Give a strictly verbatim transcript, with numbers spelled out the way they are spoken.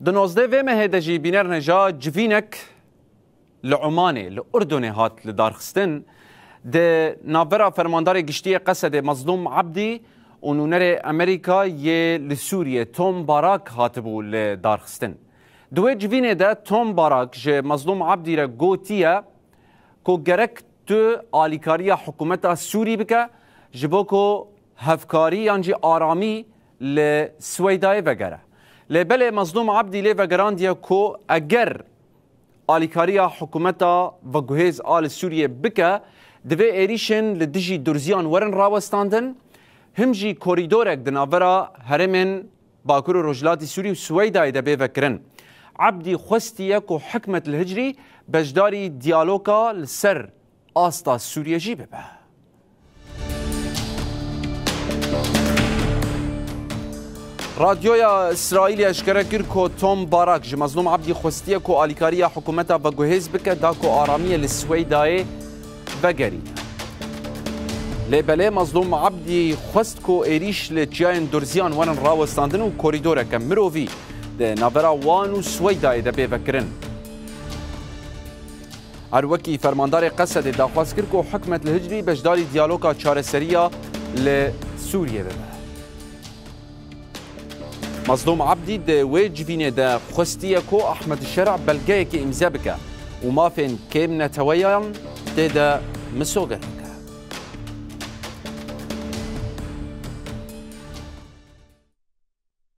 Di nozdeh vê mehê de jî bîner neja civînek li Omanê, li Urdunê hat lidarxistin. Di navbera fermandarê giştî yê Qesedê Mezlûm Abdî û nûnerê Amerîka yê li Sûriyê Tom Barak hatibû lidarxistin. Di wê civînê de Tom Barak ji Mezlûm Abdî re gotiye ku gerek tu alîkariya hikûmeta Sûrî bike, ji bo ku hevkarî yan jî aramî li Swêydayê vegere. Lê belê Mezlûm Abdî lê vegerandiye ku eger alîkariya hikûmeta veguhêz a li Sûriyê bike, divê êrîşên li dijî durziyan werin rawestandin, him jî korîdorek di navbera herêmên Bakur û Rojhilatî Sûrî û Swêydayê de bê vekirin. Abdî xwestiye ku Hikmet El-Hicrî beşdarî diyaloga li ser asta Sûriyê jî bibe. Radyoya Îsraîlê eşkere kir ku Tom Barak ji Mezlûm Abdî xwestiye ku alîkariya hikûmeta veguhêz bike da ku aramiyê li Swêydayê vegerîne. Lê belê Mezlûm Abdî xwest ku êrîş li çiyayên durziyan werin rawestandin û korîdoreke mirovî di navbera wan û Swêydayê de bê vekirin. Her wekî fermandarê Qesedê daxwaz kir ku Hikmet El-Hicrî beşdarî diyaloga çareseriya li Sûriyê bibe. Mezlûm Abdî di wê civînê de xwestiye ku Ahmed Şer'a belgeyekê îmze bike û mafên kêm neteweyan tê de misoger bike.